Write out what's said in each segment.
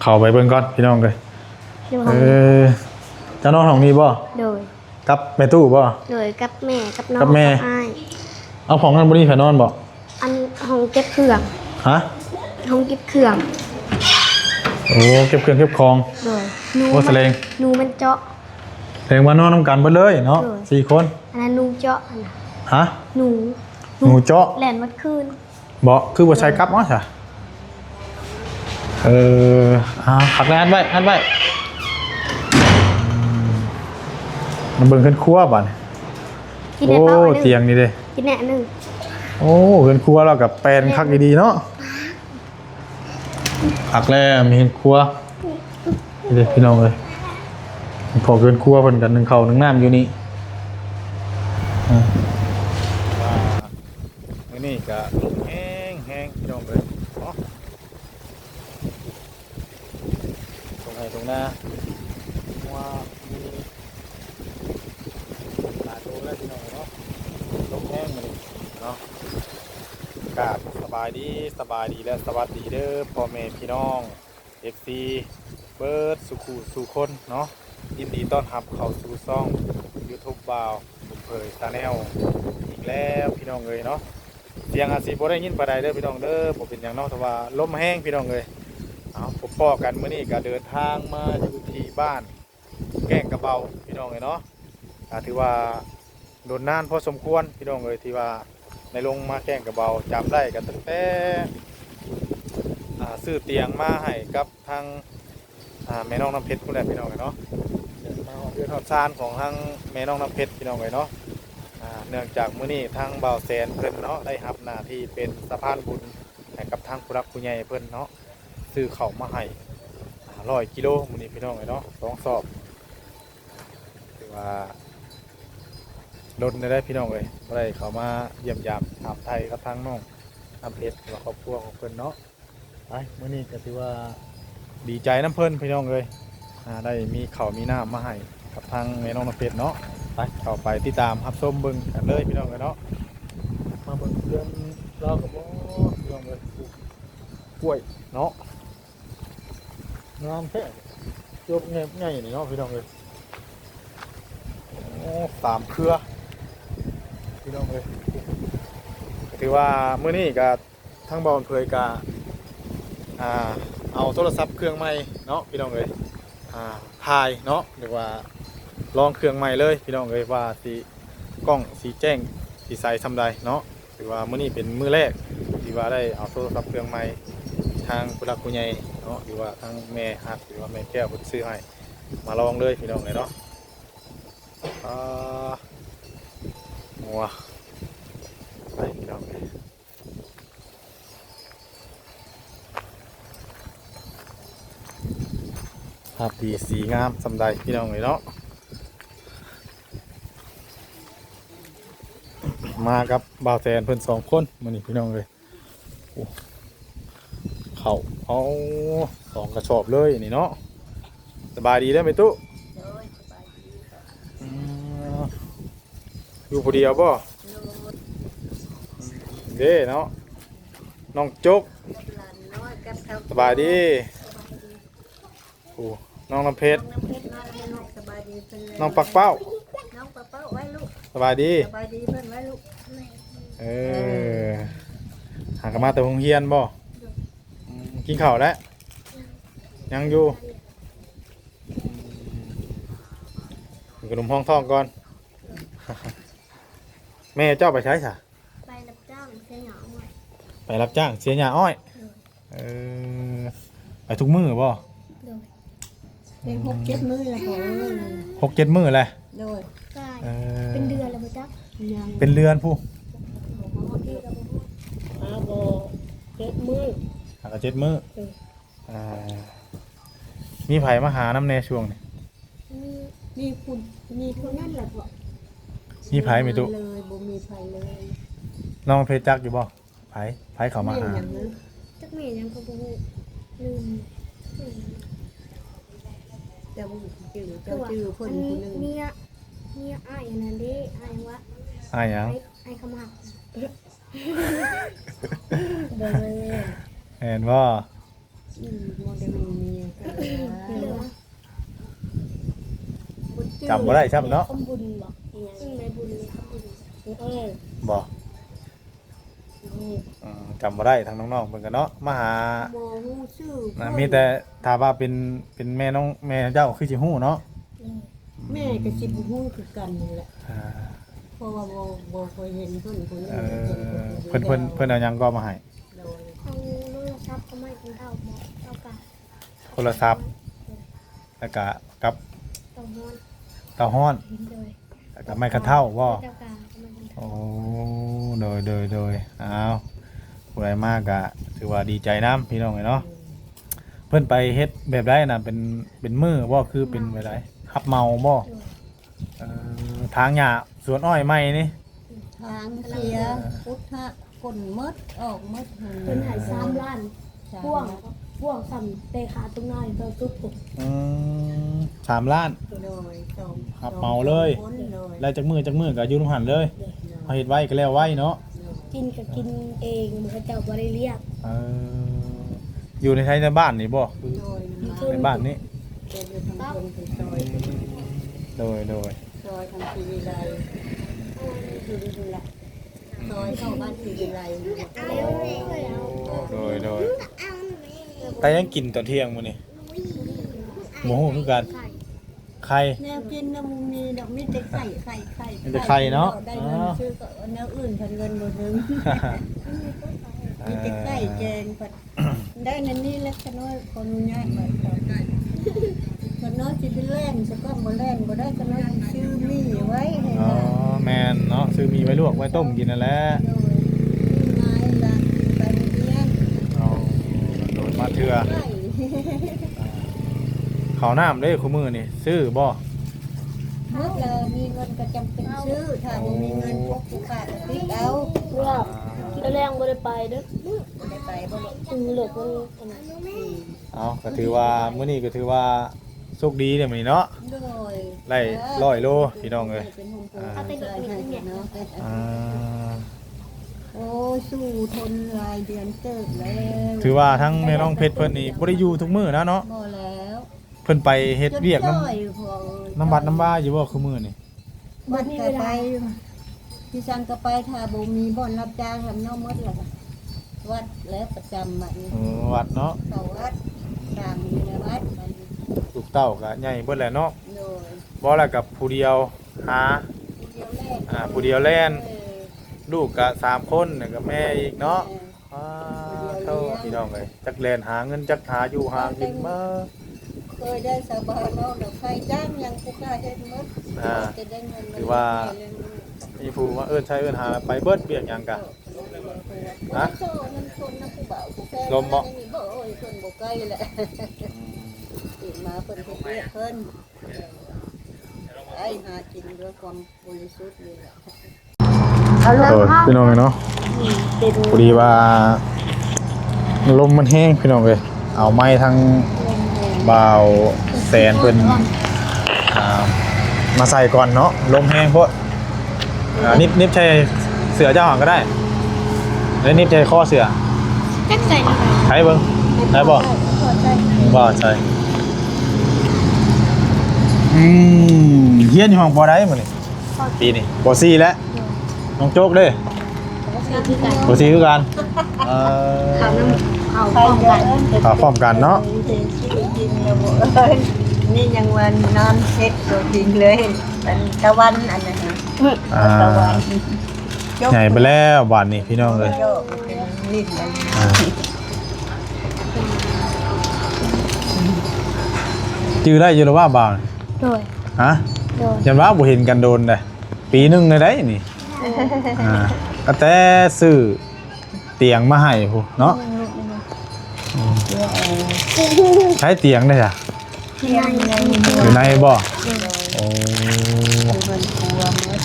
ເຂົ້າໄປເບິ່ງກ່ອນພີ່ນ້ອງເອີຍ. ໂດຍ ເອີ ເຈົ້ານອນຫ້ອງນີ້ບໍ່? ໂດຍ ກັບແມ່ຕູ້ບໍ່? ໂດຍ ກັບແມ່ ກັບນ້ອງ ກັບແມ່ ກັບອ້າຍ. ເອົາ ຫ້ອງນັ້ນບໍ່ມີໃຜນອນບໍ່? ອັນ ຫ້ອງເກັບເຄື່ອງ. ຮະ? ຫ້ອງເກັບເຄື່ອງ. ໂອ້ ເກັບເຄື່ອງເກັບຂອງ. ໂດຍ ໜູ ໂອ້ ສະແລງ ໜູມັນເຈາະ. ສະແດງວ່ານອນນຳກັນເບິດເລີຍເນາະ. ໂດຍ ສີ່ຄົນ. ອັນນັ້ນໜູເຈາະຫັ້ນນະ. ຮະ? ໜູ ໜູເຈາະ ແລ່ນໝົດຄືນ. ບໍ່ ຄືບໍ່ໃສ່ກັບເອົາຊະ. ເອີ ເອົາ ພັກແລ້ວ ອັດໄວ້ ອັດໄວ້. ມາເບິ່ງເຮືອນຄົວບາດນີ້. ໂອ້ ຕຽງນີ້ເດ້ ກິນແນ່ໜຶ່ງ. ໂອ້ ເຮືອນຄົວລາວກໍແປນຄັກດີໆເນາະ. ຄັກແລ້ວ ມີເຮືອນຄົວ. ນີ້ເດ້ພີ່ນ້ອງເອີຍ ພໍ່ເຮືອນຄົວເພິ່ນກໍໜຶ້ງເຂົ້າໜຶ້ງນ້ຳຢູ່ນີ້. ອາ ມື້ນີ້ກໍລົມແຮງໆ ພີ່ນ້ອງເອີຍເນາະ. ທົ່ງໄຮ່ທົ່ງນາ ງົວມີຫຼາຍໂຕແລ້ວ ພີ່ນ້ອງເອີຍເນາະ. ລົມແຮງມື້ນີ້ເນາະ. ກາບສະບາຍດີ ສະບາຍດີ ແລະ ສະຫວັດດີເດີ ພໍ່ແມ່ພີ່ນ້ອງ ເອັຟຊີ ເບິດສູ່ຄູ່ສູ່ຄົນເນາະ. ຍິນດີຕ້ອນຮັບເຂົ້າສູ່ຊ່ອງຢູທູບບ່າວບຸນເຜີຍຊາແນລອີກແລ້ວ ພີ່ນ້ອງເອີຍເນາະ. ສຽງອາດຊິບໍ່ໄດ້ຍິນປານໃດເດີພີ່ນ້ອງເດີ ບໍ່ເປັນຫຍັງເນາະ ແຕ່ວ່າລົມແຮງພີ່ນ້ອງເອີຍ. ເອົາ ພົບພໍ້ກັນ ມື້ນີ້ກໍເດີນທາງມາຢູ່ທີ່ບ້ານແກ້ງກະເບົາ ພີ່ນ້ອງເອີຍເນາະ. ກໍຖືວ່າດົນນານພໍສົມຄວນ ພີ່ນ້ອງເອີຍ ທີ່ວ່າໄດ້ລົງມາແກ້ງກະເບົາ. ຈຳໄດ້ກໍຕັ້ງແຕ່ ອ່າ ຊື້ຕຽງມາໃຫ້ກັບທາງ ອ່າ ແມ່ນ້ອງນ້ຳເພັດພຸ້ນແຫຼະ ພີ່ນ້ອງເອີຍເນາະ. ມາຮອດເຮືອນຮອດຊານຂອງທາງແມ່ນ້ອງນ້ຳເພັດ ພີ່ນ້ອງເອີຍເນາະ. ອ່າ ເນື່ອງຈາກມື້ນີ້ທາງບ່າວແສນເພິ່ນເນາະ ໄດ້ຮັບໜ້າທີ່ເປັນສະພານບຸນໃຫ້ກັບທາງຜູ້ຫຼັກຜູ້ໃຫຍ່ເພິ່ນເນາະ ຊື້ເຂົ້າມາໃຫ້ ອ່າ ຮ້ອຍກິໂລມື້ນີ້ ພີ່ນ້ອງເອີຍເນາະ ສອງສອບ. ຖືວ່າດົນໄດ້ ພີ່ນ້ອງເອີຍ ບໍ່ໄດ້ເຂົ້າມາຢ້ຽມຢາມຖາມໄຖ່ກັບທາງນ້ອງນ້ຳເພັດ ຫຼືວ່າຄອບຄົວຂອງເພິ່ນເນາະ. ໄປ ມື້ນີ້ກໍຖືວ່າດີໃຈນຳເພິ່ນ ພີ່ນ້ອງເອີຍ ອ່າ ໄດ້ມີເຂົ້າມີນ້ຳມາໃຫ້ກັບທາງແມ່ນ້ອງນ້ຳເພັດເນາະ. ໄປ ເຂົ້າໄປຕິດຕາມຮັບຊົມເບິ່ງກັນເລີຍ ພີ່ນ້ອງເອີຍເນາະ. ມາເບິ່ງເຮືອນລາວກໍບໍ່ ພີ່ນ້ອງເອີຍ ປູກກ້ວຍເນາະ. ງາມແທ້ ຈົບແງບໃຫຍ່ນີ້ເນາະ ພີ່ນ້ອງເອີຍ. ໂອ້ ສາມເຄືອ ພີ່ນ້ອງເອີຍ. ຖືວ່າມື້ນີ້ກໍ ທາງບ່າວເຜີຍກະ ອ່າ ເອົາໂທລະສັບເຄື່ອງໃໝ່ເນາະ ພີ່ນ້ອງເອີຍ ອ່າ ຖ່າຍເນາະ ຫຼືວ່າລອງເຄື່ອງໃໝ່ເລີຍ ພີ່ນ້ອງເອີຍ ວ່າຊິ ກ້ອງຊິແຈ້ງຊິໃສສ່ຳໃດເນາະ. ຖືວ່າມື້ນີ້ເປັນມື້ແລກທີ່ວ່າໄດ້ເອົາໂທລະສັບເຄື່ອງໃໝ່ ທາງຜູ້ຫຼັກຜູ້ໃຫຍ່ເນາະ ຫຼືວ່າທາງແມ່ຮັກ ຫຼືວ່າແມ່ແກ້ວເພິ່ນຊື້ໃຫ້ ມາລອງເລີຍ ພີ່ນ້ອງເອີຍເນາະ. ອ່າ ງົວ ໄປ ພີ່ນ້ອງເອີຍ. ພາບດີສີງາມສ່ຳໃດ ພີ່ນ້ອງເອີຍເນາະ. ມາກັບບ່າວແສນເພິ່ນສອງຄົນມື້ນີ້ ພີ່ນ້ອງເອີຍ. ໂອ້ ເຂົ້າ ເອົາ ສອງກະສອບເລີຍນີ້ເນາະ. ສະບາຍດີເດີແມ່ຕູ້. ໂດຍ ສະບາຍດີ. ອືມ ຢູ່ຜູ້ດຽວບໍ່? ໂດຍ ເດ້ເນາະ ນ້ອງຈົກ ກັບຫຼານນ້ອຍ ກັບເຖົ້າ. ສະບາຍດີ. ສະບາຍດີ. ໂອ້ ນ້ອງນ້ຳເພັດ ນ້ອງນ້ຳເພັດ ນ້ອງນ້ຳເພັດ ສະບາຍດີເພິ່ນແລ້ວ. ນ້ອງປັກເປົ້າ ນ້ອງປັກເປົ້າ ໄວ້ລູກ. ສະບາຍດີ ສະບາຍດີເພິ່ນ ໄວ້ລູກ. ເອີ ຫາກັນມາແຕ່ໂຮງຮຽນບໍ່? ໂດຍ. ອືມ ກິນເຂົ້າແລ້ວ? ຍັງຢູ່. ອືມ ກິນຂະໜົມຮອງທ້ອງກ່ອນ. ແມ່ເຈົ້າໄປໃສຊະ? ໄປຮັບຈ້າງເສຍຫຍ້າອ້ອຍ. ໄປຮັບຈ້າງເສຍຫຍ້າອ້ອຍ. ໂດຍ. ເອີ ໄປທຸກມື້ບໍ່? ໂດຍ. ເປັນຫົກເຈັດມື້ແລ້ວພໍ່ເອີຍ. ຫົກເຈັດມື້ແລ້ວ? ໂດຍ. ເອີ ເປັນເດືອນແລ້ວບໍ່ຈັກ. ຍັງ ເປັນເດືອນພຸ້ນ. ຫາບໍ່ເຈັດມື້. ຫາກໍເຈັດມື້. ໂດຍ. ອ່າ ມີໃຜມາຫານຳແດ່ຊ່ວງນີ້? ມີ ມີຜູ້ ມີຜູ້ນັ້ນແຫຼະພໍ່. ມີໃຜແມ່ຕູ້? ເລີຍ ບໍ່ມີໃຜເລີຍ. ນ້ອງເພດຈັກຢູ່ບໍ່? ໃຜ ໃຜເຂົ້າມາຫາ? ແມ່ຫຍັງເນາະ? ຈັກແມ່ຫຍັງກໍບໍ່ຮູ້ ລືມ. ເຈົ້າຈື່ ເຈົ້າຈື່ເພິ່ນຜູ້ໜຶ່ງ. ເມຍ ເມຍອ້າຍອັນນັ້ນເດ້ ອ້າຍຫຍັງວະ? ອ້າຍຫຍັງ? ອ້າຍ ອ້າຍຄຳຮັກ. ບໍ່ແມ່ນ. ແມ່ນບໍ່? ອືມ ບໍ່ໄດ້ມີເມຍ. ຈຳบ่ได้ຊ້ຳເນາະ ຄຳບຸນບໍ ອີຫຍັງ ແມ່ບຸນ ຄຳບຸນ ເອີ ບໍ່ ອືມ ອືມ ຈຳບໍ່ໄດ້ ທາງນ້ອງໆເພິ່ນກໍເນາະ ມາຫາ ບໍ່ຮູ້ຊື່ ອ່າ ເພິ່ນ ມີແຕ່ຖ້າວ່າເປັນ ເປັນແມ່ນ້ອງ ແມ່ເຈົ້າຄືຊິຮູ້ເນາະ ອືມ ແມ່ກໍຊິບໍ່ຮູ້ຄືກັນນັ້ນແຫຼະ ອ່າ ເພາະວ່າບໍ່ ບໍ່ຄ່ອຍເຫັນເພິ່ນ ເພິ່ນ ເອີ ເພິ່ນ ເພິ່ນ ເພິ່ນເອົາຫຍັງກໍມາໃຫ້ ໂດຍ ເອົາໂທລະສັບກັບໄມ້ກັນເທົ້າ ເອົາກະ ໂທລະສັບ ແລ້ວກະກັບເຕົ້າຮ້ອນ ເຕົ້າຮ້ອນ ໂດຍ ແລ້ວກະໄມ້ຄັນເທົ້າບໍ ໂອ້ ໂດຍ ໂດຍ ໂດຍ ອ້າວ ຜູ້ໃດມາກະຖືວ່າດີໃຈນຳ ພີ່ນ້ອງເອີຍເນາະ ເພິ່ນໄປເຮັດແບບໃດນະ ເປັນ ເປັນມື້ບໍ ຄືເປັນແບບໃດ ຮັບເໝົາບໍ ໂດຍ ເອີ ຖາງຫຍ້າສວນອ້ອຍໃໝ່ນີ້ ທາງເສຍ ເອີ ພຸດທະ ຂົນໝົດ ອອກໝົດ ເພິ່ນໃຫ້ສາມລ້ານ ສາມລ້ານ ກວ້າງ ກວ້າງສ່ຳແຕ່ຂາຕົງໜ້າຈົນສຸດພຸ້ນ ອືມ ສາມລ້ານ ໂດຍ ສອງ ຮັບເໝົາເລີຍ ສອງຄົນ ໂດຍ ໄດ້ຈັກມື້ ຈັກມື້ກໍຢູ່ນຳຫັ້ນເລີຍ ໂດຍ ເຮົາເຮັດໄວກໍແລ້ວໄວເນາະ ໂດຍ ກິນກໍກິນເອງ ເຂົາເຈົ້າບໍ່ໄດ້ລຽກ ເອີ ຢູ່ໃນໄທ ໃນບ້ານນີ້ບໍ ໂດຍ ໃນບ້ານນີ້ ແຕ່ຢູ່ທາງເທິງເປັນຊອຍ ໂດຍ ໂດຍ ຊອຍທາງສີວິໄລ ຢູ່ນີ້ແຫຼະ ຊອຍເຂົ້າບ້ານສີວິໄລ ໂດຍ ໂດຍ ໄປຫຍັງກິນຕອນທ່ຽງມື້ນີ້ ບໍ່ຮູ້ຄືກັນ ໄຂ່ ແນວກິນນະບໍ່ມີດອກ ມີແຕ່ໄຂ່ ໄຂ່ ໄຂ່ ມີແຕ່ໄຂ່ເນາະ ໄດ້ເງິນຊື້ກໍເອົາແນວອື່ນ ຄັນເງິນບໍ່ເຖິງ ມີແຕ່ໄຂ່ແກງ ໄດ້ນັ້ນນີ້ແຫຼະ ຂະນ້ອຍຂໍອະນຸຍາດໄວ້ກ່ອນ ຂະນ້ອຍຊິໄປແລ່ນ ສະກ່ອນບໍ່ແລ່ນບໍ່ໄດ້ ຂະນ້ອຍຊິຊື້ໝີ້ໄວ້ໃຫ້ ອໍ ຫຼານ ແມ່ນເນາະ ຊື້ໝີ້ໄວ້ລວກໄວ້ຕົ້ມກິນນັ້ນແຫຼະ ໂດຍ ຊື້ໝາໃຫ້ຫຼານກິນໄປໂຮງຮຽນ ອໍ ໂດຍ ມາເທື່ອ ເຂົ້ານ້ຳເດ້ ຄູ່ມື້ນີ້ຊື້ບໍ່ ໝົດແລ້ວ ມີເງິນກໍຈຳເປັນຊື້ ຖ້າບໍ່ມີເງິນ ພວກຜູ້ຄ້າກໍຕິດເອົາ ແຕ່ແລງບໍ່ໄດ້ໄປເດີ້ ບໍ່ໄດ້ໄປບໍ່ລູກ ອືມ ລົດມັນອັນນັ້ນ ເອົາ ກໍຖືວ່າມື້ນີ້ກໍຖືວ່າໂຊກດີເດ້ມື້ນີ້ເນາະ ໂດຍ ໄດ້ຮ້ອຍໂລ ພີ່ນ້ອງເອີຍ ເປັນໂຮມໂປຣ ອ່າ ເປັນໂຮມໂປຣ ອ່າ ໂອ້ ສູ້ທົນຫຼາຍເດືອນເຕີບແລ້ວ ຖືວ່າທັງແມ່ນ້ອງເພັດເພິ່ນນີ້ບໍ່ໄດ້ຢູ່ທຸກມື້ນະເນາະ ບໍ່ແລ້ວ ເພິ່ນໄປເຮັດວຽກນຳ ນຳວັດນຳວາຢູ່ບໍ່ ຄືມື້ນີ້ ວັດກໍໄປ ທີ່ສັງກໍໄປ ຖ້າບໍ່ມີບ່ອນຮັບຈ້າງນຳນ້ອງໝົດແລ້ວກໍ ວັດແຫຼະປະຈຳບັດນີ້ ເອີ ວັດເນາະ ເຂົ້າວັດ ສາມມື້ໃນວັດບັດນີ້ ລູກເຕົ້າກໍໃຫຍ່ເບິດແລ້ວເນາະ ໂດຍ ບໍ່ແລ້ວກໍຜູ້ດຽວຫາ ຜູ້ດຽວແລ່ນ ອ່າ ຜູ້ດຽວແລ່ນ ເອີ ລູກກໍສາມຄົນ ແລ້ວກໍແມ່ອີກເນາະ ແມ່ ອ້າ ໂທ້ ພີ່ນ້ອງເອີຍ ຈັກແລ່ນຫາເງິນ ຈັກຫາຢູ່ຫາກິນມາ ເຄີຍໄດ້ຊາວບ້ານເວົ້າແລ້ວ ໃຜຈ້າງຫຍັງຜູ້ຂ້າເຮັດໝົດ ອ່າ ຈະໄດ້ເງິນ ຖືວ່າມີຜູ້ມາເອີ້ນໃຊ້ເອີ້ນຫາໄປເບິດ ວຽກຫຍັງກະ ຮະ ລົມບໍ່ ເພິ່ນບໍ່ໃກ້ແຫຼະ ອືມ ຕື່ນມາເພິ່ນເຮັດວຽກເພິ່ນ ໄປຫາກິນດ້ວຍຄວາມ ບໍລິສຸດນີ້ແຫຼະ ໂອ້ຍ ພີ່ນ້ອງເອີຍເນາະ ພໍດີວ່າລົມມັນແຮງ ພີ່ນ້ອງເອີຍ ເອົາໄມ້ທາງບ່າວແສນເພິ່ນ ອ່າ ມາໃສ່ກ່ອນເນາະ ລົມແຮງໂພດ ອ່າ ໜິບ ໜິບໃສ່ເສື້ອເຈົ້າຫັ້ນກໍໄດ້ ແລ້ວໜິບໃສ່ຄໍເສື້ອ ຈັກໃສ່ນີ້ ໃສ່ເບິ່ງ ໄດ້ບໍ່? ບໍ່ໃສ່ ບໍ່ໃສ່ ອືມ ຮຽນຢູ່ຫ້ອງ ປໍ ໃດມື້ນີ້? ປີນີ້ ປໍ ສີ່ແລ້ວ ນ້ອງໂຈກເດ້ ປໍ ສີ່ຄືກັນ ເອີ ເຂົ້ານຳ ເຂົ້າພ້ອມກັນ ເຂົ້າພ້ອມກັນເນາະ ນີ້ຍັງວ່ານອນເຮັດຕົວຈິງເລີຍ ອັນຕາວັນອັນນັ້ນ ອ່າ ຕາວັນ ໃຫຍ່ໄປແລ້ວບາດນີ້ ພີ່ນ້ອງເອີຍ ເປັນຫຼິ້ນອັນ ອ່າ ຈື່ໄດ້ຢູ່ລະວ່າບ່າວ ໂດຍ ຮະ ໂດຍ ຢ້ານວ່າບໍ່ເຫັນກັນໂດນເດ້ ປີໜຶ່ງໄດ້ນີ້ ອ່າ ຕັ້ງແຕ່ຊື້ຕຽງມາໃຫ້ພຸ້ນເນາະ ອືມ ໃຊ້ຕຽງໄດ້ຊະ ຢູ່ໃນບໍ່? ໂອ້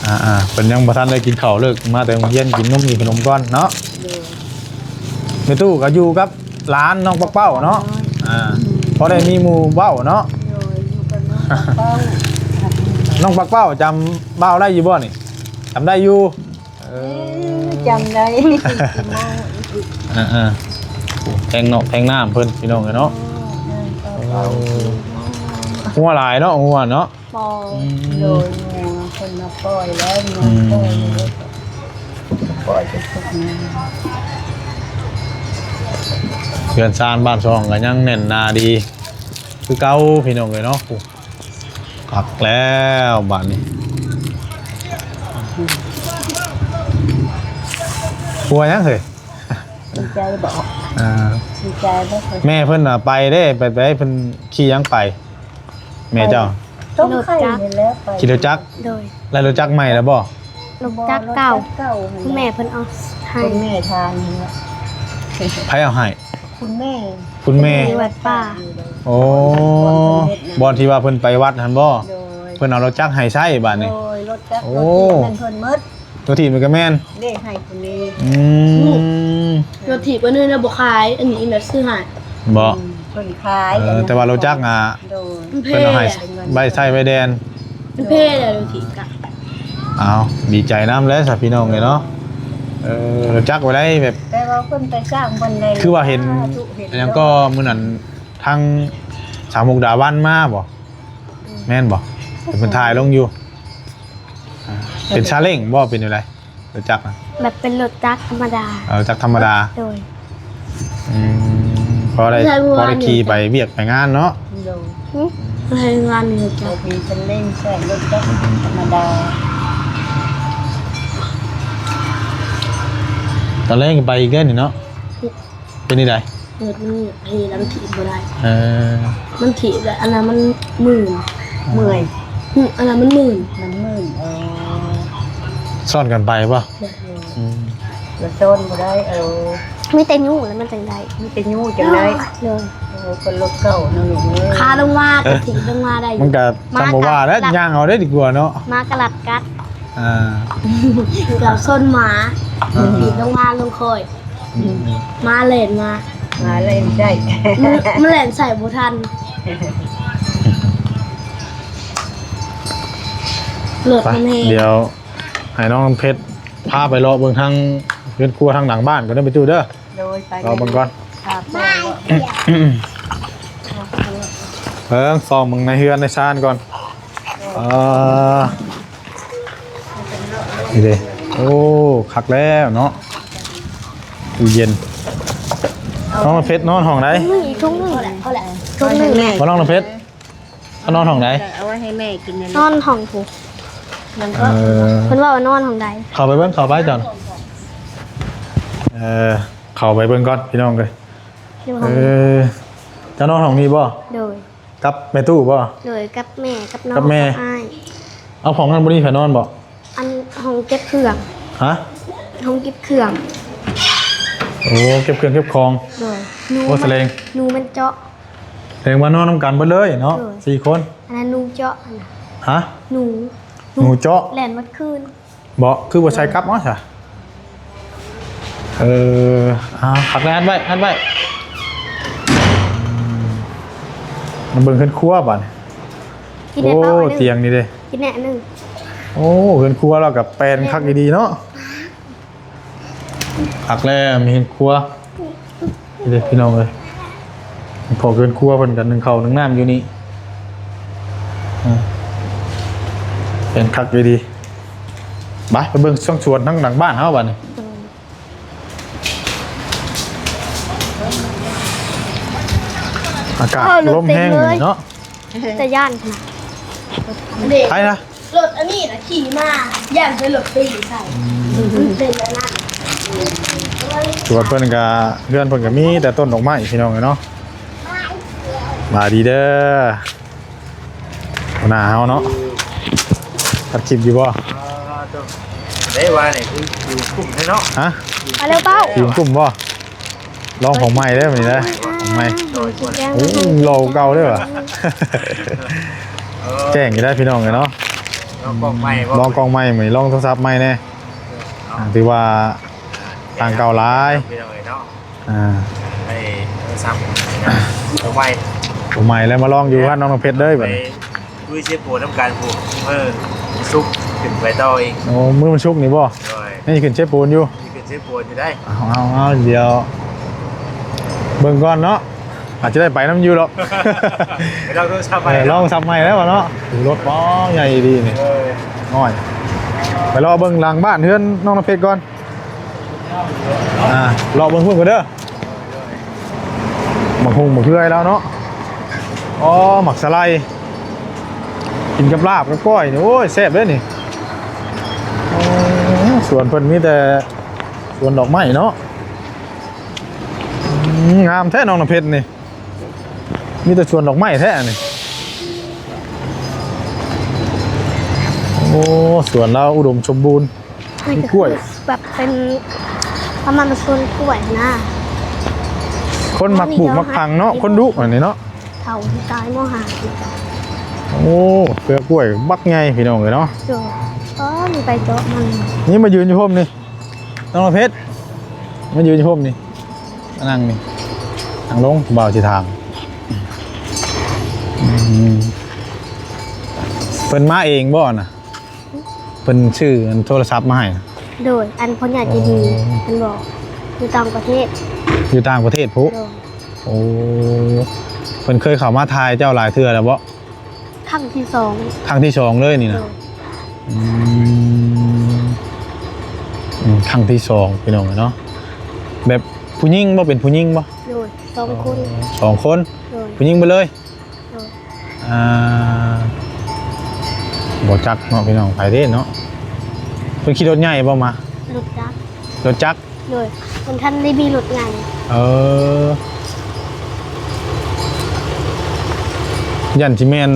ອ່າໆ ເພິ່ນຍັງບໍ່ທັນໄດ້ກິນເຂົ້າ ເລີກມາແຕ່ໂຮງຮຽນ ກິນນົມກິນຂະໜົມກ່ອນເນາະ ແມ່ຕູ້ກໍຢູ່ກັບ ຫຼານນ້ອງປັກເປົ້າເນາະ ອ່າ ພໍໄດ້ມີໝູ່ເວົ້າເນາະ ໂດຍ ຢູ່ກັບນ້ອງປັກເປົ້າ ນ້ອງປັກເປົ້າຈຳບ່າວໄດ້ຢູ່ບໍ່ນີ້? ຈຳໄດ້ຢູ່ ເອີ ເອີ ຈຳໄດ້ ອ່າໆ ແພງນອກແພງນ້ຳເພິ່ນ ພີ່ນ້ອງເອີຍເນາະ ເອີ ຫົວຫຼາຍເນາະ ຫົວເນາະ ປ່ອຍ ອືມ ໂດຍ ງົວເພິ່ນມາປ່ອຍແລ້ວ ງົວ ອືມ ປ່ອຍແລ້ວ ປ່ອຍໄປທຸກແນວ. ເຮືອນຊານບ້ານຊ່ອງກໍຍັງແໜ້ນໜາດີຄືເກົ່າ ພີ່ນ້ອງເອີຍເນາະ. ໂອ້ ຄັກແລ້ວບາດນີ້ ຫົວຫຍັງເຮີ້ຍ? ດີໃຈບໍ? ອ່າ ດີໃຈບໍ? ແມ່ເພິ່ນນະໄປເດ້ ໄປ ໄປ ເພິ່ນຂີ່ຫຍັງໄປ? ແມ່ເຈົ້າ ຕົ້ມໄຂ່ນີ້ແຫຼະ ໄປ ຂີ່ລົດຈັກ? ໂດຍ ໄດ້ລົດຈັກໃໝ່ແລ້ວບໍ? ລົດຈັກເກົ່າ ແມ່ເພິ່ນເອົາໃຫ້ ຄຸນແມ່ທາງນີ້ແຫຼະ. ໃຜເອົາໃຫ້? ຄຸນແມ່ ຄຸນແມ່ ຢູ່ວັດປ່າ. ໂອ້ ບ່ອນທີ່ວ່າເພິ່ນໄປວັດຫັ້ນບໍ? ໂດຍ ເພິ່ນເອົາລົດຈັກໃຫ້ໃຊ້ບາດນີ້. ໂດຍ ລົດຈັກ ໂອ້ ລົດຖີບນັ້ນເພິ່ນໝົດ. ໂຕຖີບນີ້ກໍແມ່ນ ເດ້ໃຫ້ຄົນນີ້. ອືມ ລົດຖີບອັນນີ້ນະບໍ່ຂາຍ ອັນນີ້ນະຊື້ໃຫ້. ບໍ່ ອືມ ເພິ່ນຂາຍ. ເອີ ແຕ່ວ່າລົດຈັກນະ ໂດຍ ເພິ່ນເອົາໃຫ້ໄວ້ໃຊ້ໄວ້ແດນ ມັນເພແລ້ວລົດຖີບກະ. ອ້າວ ດີໃຈນຳແຫຼະຊະພີ່ນ້ອງເອີຍເນາະ. ເອີ ລົດຈັກໄວ້ໄດ້ແບບ ແຕ່ວ່າເພິ່ນໄປສ້າງບ່ອນໃດ ຄືວ່າເຫັນ ສາທຸ ເຫັນ ຫຍັງກໍມື້ນັ້ນທາງສາວມຸກດາວັນມາບໍ່? ອືມ ແມ່ນບໍ່? ເພິ່ນຖ່າຍລົງຢູ່. ອ່າ ເປັນຊາເລ້ງບໍ່ ເປັນແນວໃດ ລົດຈັກນະ? ແບບເປັນລົດຈັກທຳມະດາ. ເອີ ຈັກທຳມະດາ. ໂດຍ ອືມ ພໍໄດ້ ໃຊ້ບໍ່ ພໍໄດ້ຂີ່ໄປວຽກໄປງານເນາະ. ໂດຍ ຫຶ ໃຊ້ງານລົດຈັກ ມີຊາເລ້ງ ໃຊ້ລົດຈັກ ອືມ ທຳມະດາ. ຕອນແລງໄປອີກເດ້ນີ້ເນາະ. ເປັນຈັ່ງໃດ? ລົດມັນເພ ແລ້ວມັນຖີບບໍ່ໄດ້. ເອີ ມັນຖີບແລ້ວ ອັນນັ້ນມັນມື່ນ ເມື່ອຍ. ອືມ ອັນນັ້ນມັນມື່ນ ມັນມື່ນ. ເອີ ຊ້ອນກັນໄປບໍ່? ໂດຍ ອືມ ລະຊ້ອນບໍ່ໄດ້. ເອີ ມີແຕ່ຍູ້ແລ້ວມັນຈັ່ງໄດ້ ມີແຕ່ຍູ້ຈັ່ງໄດ້. ໂດຍ ໂອ້ ຄົນລົດເກົ່າເນາະລູກເອີຍ ຄາລົງມາກໍຖີບລົງມາໄດ້. ມັນກໍຈຳບໍ່ວ່າແລ້ວ ມາກໍລັດກັດ ຍ່າງເອົາໄດ້ດີກວ່າເນາະ ມາກໍລັດກັດ. ອ່າ ເກືອບຊົນໝາ ອ່າ ຖີບລົງມາລົງຄ່ອຍ. ອືມ ໝາແລ່ນມາ ໝາແລ່ນໃສ່ ມັນ ມັນແລ່ນໃສ່ບໍ່ທັນ ລົດມັນແຮງ. ໄປ ດຽວໃຫ້ນ້ອງເພັດພາໄປເລາະເບິ່ງທາງເຮືອນຄົວທາງຫຼັງບ້ານກ່ອນເດີ ໄປຕູ້ເດີ. ໂດຍ ໄປ ເລາະເບິ່ງກ່ອນ ເບິ່ງສ່ອງເບິ່ງໃນເຮືອນໃນຊານກ່ອນ. ເອີ ນີ້ເດ້ ໂອ້ ຄັກແລ້ວເນາະ ຕູ້ເຢັນ. ນ້ອງເພັດນອນຫ້ອງໃດ? ນີ້ ຖົງໜຶ່ງ ຖົງໜຶ່ງ ບໍ່ ນ້ອງເພັດ ເອົານອນຫ້ອງໃດ? ເອົາໄວ້ໃຫ້ແມ່ກິນ ນອນຫ້ອງຜູ້ ເອີ ເພິ່ນວ່ານອນຫ້ອງໃດ? ເຂົ້າໄປເບິ່ງ ເຂົ້າໄປເຈົ້າ ເອີ ເຂົ້າໄປເບິ່ງກ່ອນ ພີ່ນ້ອງເອີຍ. ເອີ ເຈົ້ານອນຫ້ອງນີ້ບໍ່? ໂດຍ ກັບແມ່ຕູ້ບໍ່? ໂດຍ ກັບແມ່ ກັບນ້ອງ ກັບແມ່ ກັບອ້າຍ. ເອົາ ຫ້ອງນັ້ນບໍ່ໄດ້ໃຜນອນບໍ່? ອັນຫ້ອງເກັບເຄື່ອງ. ຮະ? ຫ້ອງເກັບເຄື່ອງ. ໂອ້ ເກັບເຄື່ອງເກັບຂອງ. ໂດຍ ໂອ້ ສະແດງ ໜູມັນເຈາະ ສະແດງວ່ານອນນຳກັນເບິດເລີຍເນາະ ໂດຍ ສີ່ຄົນ. ອັນນັ້ນໜູເຈາະຫັ້ນນະ. ຮະ? ໜູ ໜູເຈາະ ແລ່ນໝົດຄືນ. ບໍ່ ຄືບໍ່ໃສ່ກັບເອົາຊະ. ເອີ ເອົາ ພັກແລ້ວ ອັດໄວ້ ອັດໄວ້. ມາເບິ່ງເຮືອນຄົວບາດນີ້. ໂອ້ ຕຽງນີ້ເດ້ ກິນແນ່ໜຶ່ງ. ໂອ້ ເຮືອນຄົວລາວກໍແປນຄັກອີ່ຫຼີເນາະ. ຄັກແລ້ວ ມີເຮືອນຄົວ. ນີ້ເດ້ພີ່ນ້ອງເອີຍ ພໍ່ເຮືອນຄົວເພິ່ນກໍໜຶ້ງເຂົ້າໜຶ້ງນ້ຳຢູ່ນີ້. ອ່າ ເປັນຄັກດີໆ. ໄປ ໄປເບິ່ງຊ່ວງສວນທາງຫຼັງບ້ານເຮົາບາດນີ້. ອາກາດລົມແຮງເນາະ. ຕາຢ້ານຂະໜາດ. ໃຜນະ? ລົດອັນນີ້ນະຂີ່ມາ ຢ້ານໃສ່ລົດຕີໃສ່. ອືມ ເປັນອັນນັ້ນ. ສວນເພິ່ນກະ ເຮືອນເພິ່ນກະມີແຕ່ຕົ້ນດອກໄມ້ພີ່ນ້ອງເອີຍເນາະ. ສະບາຍດີເດີ ຫົວໜ້າເຮົາເນາະ. ອັດຄລິບຢູ່ບໍ່? ໄດ້ວ່ານີ້ຄືຢູ່ກຸ່ມແທ້ເນາະ. ຮະ? ມາເລັວເປົ້າ. ຢູ່ກຸ່ມບໍ່? ລອງຂອງໃໝ່ເດີມື້ນີ້ເດີ ຂອງໃໝ່. ໂອ້ ຫຼໍ່ເກົ່າເດີຫວາ. ເອີ ແຈ້ງຢູ່ໄດ໋ພີ່ນ້ອງເອີຍເນາະ. ລອງກ້ອງໃໝ່ບໍ່? ລອງກ້ອງໃໝ່ມື້ນີ້ ລອງໂທລະສັບໃໝ່ແດ່. ເອີ ອ່າ ຖືວ່າຕ່າງເກົ່າຫຼາຍ ພີ່ນ້ອງເອີຍເນາະ. ອ່າ ໄດ້ໂທລະສັບຕົວໃໝ່ ຕົວໃໝ່ ແລ້ວມາລອງຢູ່ເຮືອນນ້ອງນ້ຳເພັດເດີບັດນີ້. ລຸຍເຊໂປນນຳກັນພຸ້ນ ມື້ສຸກຂຶ້ນໄປຕໍ່ອີກ. ໂອ້ ມື້ວັນສຸກນີ້ບໍ່? ໂດຍ ຍັງຊິຂຶ້ນເຊໂປນຢູ່ ຊິຂຶ້ນເຊໂປນຢູ່ໄດ໋. ເອົາ ເອົາ ເອົາ ດຽວເບິ່ງກ່ອນເນາະ. ອາດຈະໄດ້ໄປນຳຢູ່ດອກ ໄປລອງໂທລະສັບໃໝ່ ເອີ ລອງໂທລະສັບໃໝ່ແລ້ວເນາະ. ໂອ້ ລົດບໍ່ໃຫຍ່ດີນີ້ ເອີ ນ້ອຍ. ໄປລໍເບິ່ງຫຼັງບ້ານເຮືອນນ້ອງນ້ຳເພັດກ່ອນ. ອ່າ ລໍເບິ່ງພຸ້ນກ່ອນເດີ. ໝາກຫຸ່ງໝາກເຂືອລາວເນາະ. ອໍ ໝາກສະໄລ ກິນກັບລາບກັບກ້ອຍນີ້ ໂອ້ຍ ແຊບເດ້ນີ້. ໂອ້ ສວນເພິ່ນມີແຕ່ສວນດອກໄມ້ເນາະ. ອືມ ງາມແທ້ນ້ອງນ້ຳເພັດນີ້ ມີແຕ່ສວນດອກໄມ້ແທ້ນີ້. ໂອ້ ສວນລາວອຸດົມສົມບູນ ມີກ້ວຍ ແບບເປັນປະມານສວນກ້ວຍນະ. ຄົນມັກປູກມັກຝັງເນາະ ຄົນດຸອັນນີ້ເນາະ. ເຖົ້າທີ່ຕາຍມໍຫາ ໂອ້ ເປືອກກ້ວຍບັກໃຫຍ່ພີ່ນ້ອງເອີຍເນາະ. ໂດຍ ອໍ ມີໃບເຈາະມັນ. ນີ້ມາຢືນຢູ່ຮົ່ມນີ້ ນ້ອງເພັດ ມາຢືນຢູ່ຮົ່ມນີ້ ມານັ່ງນີ້ ນັ່ງລົງ ບ່າວຊິຖາມ. ອືມ ເພິ່ນມາເອງບໍ່ນະ? ເພິ່ນຊື້ອັນໂທລະສັບມາໃຫ້. ໂດຍ ອັນພໍ່ໃຫຍ່ໃຈດີ ອໍ ເພິ່ນບອກ ຢູ່ຕ່າງປະເທດ ຢູ່ຕ່າງປະເທດພຸ້ນ. ໂດຍ ໂອ້ ເພິ່ນເຄີຍເຂົ້າມາຖ່າຍເຈົ້າຫຼາຍເທື່ອແລ້ວບໍ່? ຄັ້ງທີສອງ ຄັ້ງທີສອງເລີຍນີ້ນະ. ໂດຍ ອືມ ອືມ ຄັ້ງທີສອງພີ່ນ້ອງເອີຍເນາະ. ແບບຜູ້ຍິງບໍ່? ເປັນຜູ້ຍິງບໍ່? ໂດຍ ສອງຄົນ ສອງຄົນ. ໂດຍ ຜູ້ຍິງເບິດເລີຍ. ໂດຍ ອ່າ ບໍ່ຈັກເນາະພີ່ນ້ອງ ໃຜເດ້ເນາະ. ເພິ່ນຂີ່ລົດໃຫຍ່ບໍ່ມາ? ລົດຈັກ ລົດຈັກ. ໂດຍ ເພິ່ນທັນໄດ້ມີລົດໃຫຍ່. ເອີ ຢ້ານຊິແມ່ນ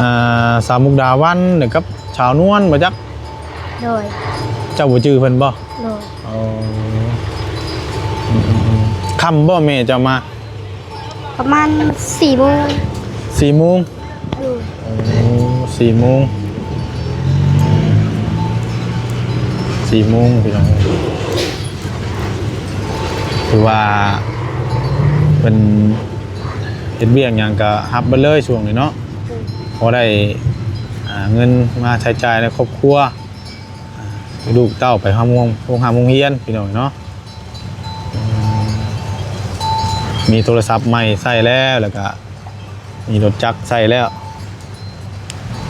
ອ່າ ສາວມຸກດາວັນກັບສາວນວນບໍ່ຈັກ. ໂດຍ ເຈົ້າບໍ່ຈື່ເພິ່ນບໍ່? ໂດຍ ອໍ ອືມໆໆ ຄ່ຳບໍ່ແມ່ເຈົ້າມາ? ປະມານສີ່ໂມງ ສີ່ໂມງ. ໂດຍ ໂອ້ ສີ່ໂມງ ສີ່ໂມງພີ່ນ້ອງ. ຖືວ່າເພິ່ນເຮັດວຽກຫຍັງກະຮັບເບິດເລີຍຊ່ວງນີ້ເນາະ. ໂດຍ ພໍໄດ້ ອ່າ ເງິນມາໃຊ້ຈ່າຍໃນຄອບຄົວ ອ່າ ລູກເຕົ້າໄປໂຮງ ໂຮງຮ່ຳໂຮງຮຽນພີ່ນ້ອງເນາະ. ອືມ ມີໂທລະສັບໃໝ່ໃຊ້ແລ້ວ ແລ້ວກະມີລົດຈັກໃຊ້ແລ້ວ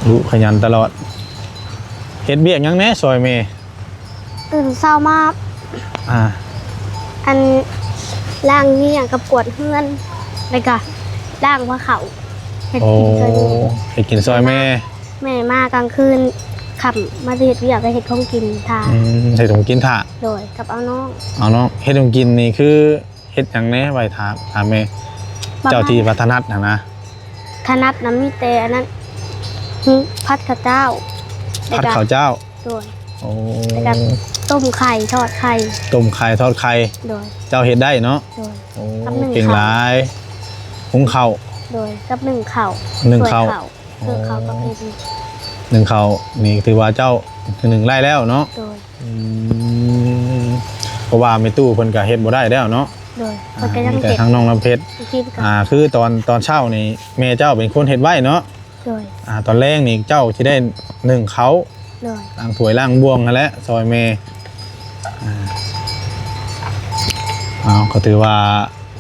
ລຸຂະຫຍັນຕະຫຼອດ. ເຮັດວຽກຫຍັງແດ່ຊ່ອຍແມ່? ຕື່ນເຊົ້າມາ ອ່າ ອັນ ລ້າງນີ້ຫຍັງກັບກວາດເຮືອນ ແລ້ວກະລ້າງພາເຂົ້າ ເຮັດກິນ ໂອ້ ຊ່ອຍແມ່ ເຮັດກິນຊ່ອຍແມ່. ແມ່ມາກາງຄືນຄ່ຳມາຊິເຮັດວຽກ ກໍເຮັດຂອງກິນຖ້າ. ອືມ ເຮັດຂອງກິນຖ້າ. ໂດຍ ກັບເອົານ້ອງ ເອົານ້ອງ. ເຮັດຂອງກິນນີ້ຄືເຮັດຫຍັງແດ່? ໄວ້ຖາມ ຖາມແມ່ ເຈົ້າທີ່ວ່າຖະໜັດຫັ້ນນະ. ຖະໜັດນະມີແຕ່ອັນນັ້ນ ຫຶ ຜັດເຂົ້າເຈົ້າ ຜັດເຂົ້າເຈົ້າ. ໂດຍ ໂອ້ ແລ້ວກໍຕົ້ມໄຂ່ ທອດໄຂ່ ຕົ້ມໄຂ່ ທອດໄຂ່. ໂດຍ ເຈົ້າເຮັດໄດ້ເນາະ. ໂດຍ ໂອ້ ເກັ່ງຫຼາຍ. ຫຸງເຂົ້າ. ໂດຍ ກັບໜຶ້ງເຂົ້າ ໜຶ້ງເຂົ້າ ເຂົ້າກັບເຮັດ ໜຶ້ງເຂົ້ານີ້ຖືວ່າເຈົ້າໜຶ້ງໄດ້ແລ້ວເນາະ. ໂດຍ ອືມ ເພາະວ່າແມ່ຕູ້ເພິ່ນກະເຮັດບໍ່ໄດ້ແລ້ວເນາະ. ໂດຍ ອ່າ ເພິ່ນກະຍັງເຮັດ ມີແຕ່ທາງນ້ອງນ້ຳເພັດ. ອ່າ ຄືຕອນ ຕອນເຊົ້ານີ້ແມ່ເຈົ້າເປັນຄົນເຮັດໄວ້ເນາະ. ໂດຍ ອ່າ ຕອນແລງນີ້ເຈົ້າຊິໄດ້ໜຶ້ງເຂົ້າ. ໂດຍ ລ້າງຖ້ວຍລ້າງບ່ວງຫັ້ນແຫຼະ ຊ່ອຍແມ່. ອ່າ ເອົາ ກໍຖືວ່າ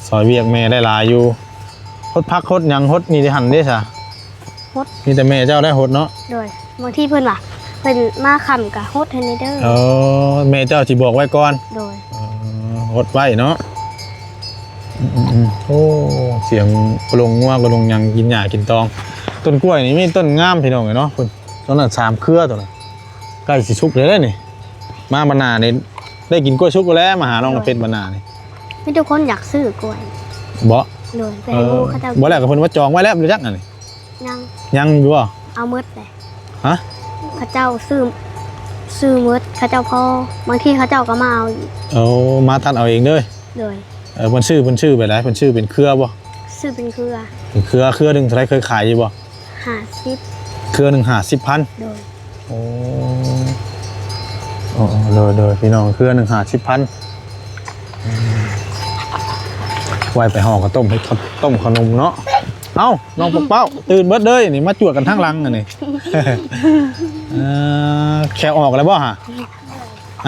ຊ່ອຍວຽກແມ່ໄດ້ຫຼາຍຢູ່. ຫົດຜັກຫົດຫຍັງ ຫົດນີ້ໄດ້ຫັ້ນເດ້ຊະ? ຫົດ ມີແຕ່ແມ່ເຈົ້າໄດ້ຫົດເນາະ. ໂດຍ ບາງທີເພິ່ນວ່າ ເພິ່ນມາຄ່ຳກະຫົດໃຫ້ແດ່ເດີ. ເອີ ແມ່ເຈົ້າຊິບອກໄວ້ກ່ອນ. ໂດຍ ເອີ ຫົດໄວ້ເນາະ. ອືມໆໆ ໂອ້ ສຽງກະລົງງົວກະລົງຫຍັງກິນຫຍ້າກິນຕອງ. ຕົ້ນກ້ວຍນີ້ມີຕົ້ນງາມພີ່ນ້ອງເອີຍເນາະ. ພຸ້ນ ຕົ້ນນັ້ນສາມເຄືອ ຕົ້ນນັ້ນໃກ້ຊິສຸກແລ້ວເດ້ນີ້. ມາບັດໜ້ານີ້ໄດ້ກິນກ້ວຍສຸກແລ້ວ ມາຫານ້ອງນ້ຳເພັດບັດໜ້ານີ້. ມີແຕ່ຄົນຢາກຊື້ກ້ວຍ. ບໍ່? ໂດຍ ໄປໃຫ້ໝູ່ເຂົາເຈົ້າ. ບໍ່ແລ້ວກໍເພິ່ນວ່າຈອງໄວ້ແລ້ວບໍ່ຈັກອັນນີ້. ຍັງ ຍັງຢູ່ບໍ່? ເອົາໝົດແຫຼະ. ຮະ? ເຂົາເຈົ້າຊື້ ຊື້ໝົດ ເຂົາເຈົ້າພໍ ບາງທີເຂົາເຈົ້າກໍມາເອົາອີກ. ໂອ້ ມາຕັດເອົາເອງເດີ. ໂດຍ ເອີ ເພິ່ນຊື້ ເພິ່ນຊື້ແບບໃດ? ເພິ່ນຊື້ເປັນເຄືອບໍ່? ຊື້ເປັນເຄືອ. ເປັນເຄືອ ເຄືອໜຶ່ງເທົ່າໃດ? ເຄີຍຂາຍຢູ່ບໍ່? ຫ້າສິບ ເຄືອໜຶ່ງຫ້າສິບພັນ. ໂດຍ ໂອ້ ໂດຍໆ ພີ່ນ້ອງ ເຄືອໜຶ່ງຫ້າສິບພັນ. ອືມ ໄວ້ໄປຫໍ່ເຂົ້າຕົ້ມ ເຮັດເຂົ້າຕົ້ມເຂົ້າໜົມເນາະ. ເອົ້າ ນ້ອງປົກເປົ້າ ຕື່ນເບິດເລີຍນີ້ ມາຈວດກັນທາງຫຼັງອັນນີ້. ເອີ ແຂ້ວອອກແລ້ວບໍ່ຫະ?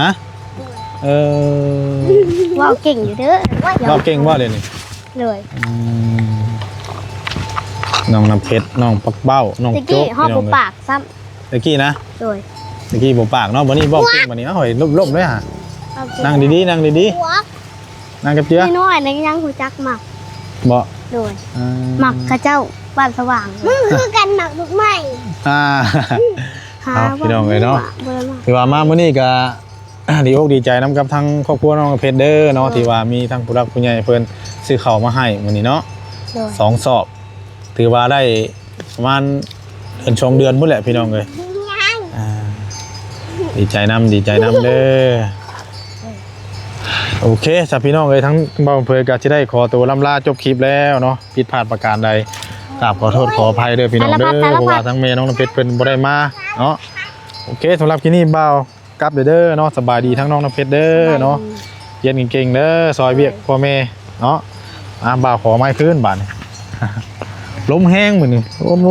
ຮະ? ເອີ ເວົ້າເກັ່ງຢູ່ເດີ. ເວົ້າເກັ່ງບໍ່ດຽວນີ້? ໂດຍ ອືມ ນ້ອງນ້ຳເພັດ ນ້ອງປັກເປົ້າ ນ້ອງ ແຕ່ ໂຈ ຕະກີ້ເຮົາບໍ່ປາກຊ້ຳ ແຕ່ກີ້ນະ ໂດຍ ແຕ່ກີ້ບໍ່ປາກເນາະ ບັດນີ້ເວົ້າເກັ່ງ ບັດນີ້ເອົາ ລົ້ມໆເລີຍຫາ ໂອເຄ ນັ່ງດີໆ ນັ່ງດີໆ ນັ່ງກັບເຈືອ ນ້ອຍໆ ຍັງຮູ້ຈັກມັກ ບໍ່ ໂດຍ ເອີ ມັກເຂົາເຈົ້າ ບ້ານສະຫວ່າງ ມຶງຄືກັນ ໝາກລູກໄມ້ ອ່າ ຫາ ເອົາ ພີ່ນ້ອງເອີຍເນາະ ບໍ່ໄດ້ມາ ຖືວ່າມາມື້ນີ້ກະ ອ່າ ດີອົກດີໃຈນຳກັບທາງຄອບຄົວນ້ອງເພັດເດີເນາະ ເອີ ທີ່ວ່າມີທາງຜູ້ຫຼັກຜູ້ໃຫຍ່ເພິ່ນຊື້ເຂົ້າມາໃຫ້ມື້ນີ້ເນາະ ໂດຍ ສອງສອບ ຖືວ່າໄດ້ປະມານເດືອນສອງເດືອນພຸ້ນແຫຼະພີ່ນ້ອງເອີຍ ອ່າ ດີໃຈນຳ ດີໃຈນຳເດີ ໂອເຄ ຊະພີ່ນ້ອງເອີຍ ທາງບ່າວເຜີຍກໍຊິໄດ້ຂໍຕົວລ່ຳລາຈົບຄລິບແລ້ວເນາະ ຜິດພາດປະການໃດ ກາບຂໍໂທດຂໍອະໄພເດີພີ່ນ້ອງເດີ ສາລະພັດ ສາລະພັດ ເພາະວ່າທາງແມ່ນ້ອງນ້ຳເພັດເພິ່ນບໍ່ໄດ້ມາເນາະ ໂອເຄ ສຳລັບຄລິບນີ້ບ່າວ ກັບເດີເນາະ ສະບາຍດີທັງນ້ອງນ້ຳເພັດເດີເນາະ ສະບາຍດີ ຮຽນເກັ່ງໆເດີ ຊ່ອຍວຽກ ໂດຍ ພໍ່ແມ່ເນາະ ອ່າ ບ່າວຂໍໄມ້ຄືນບາດນີ້ ລົມແຮງມື້ນີ້ ໂອ້ໂຫ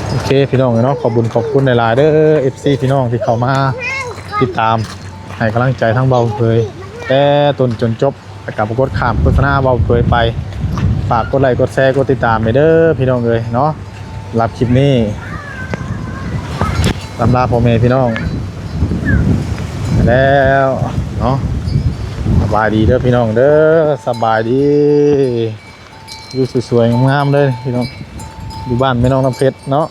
ໂອເຄ ພີ່ນ້ອງເອີຍເນາະ ຂອບບຸນຂອບຄຸນຫຼາຍໆເດີ ເອັຟຊີ ພີ່ນ້ອງທີ່ເຂົ້າມາຕິດຕາມ ໃຫ້ກຳລັງໃຈທາງບ່າວເຜີຍ ແຕ່ຕົ້ນຈົນຈົບ ແລ້ວກໍບໍ່ກົດຂ້າມໂຄສະນາເວົ້າເຜີຍໄປ ຝາກກົດໄລ້ກົດແຊກົດຕິດຕາມແດ່ເດີພີ່ນ້ອງເອີຍເນາະ ສຳລັບຄລິບນີ້ ລ່ຳລາພໍ່ແມ່ພີ່ນ້ອງແລ້ວເນາະ ສະບາຍດີເດີພີ່ນ້ອງເດີ ສະບາຍດີ ຢູ່ສວຍໆງາມໆເດີພີ່ນ້ອງ ຢູ່ບ້ານແມ່ນ້ອງນ້ຳເພັດເນາະ.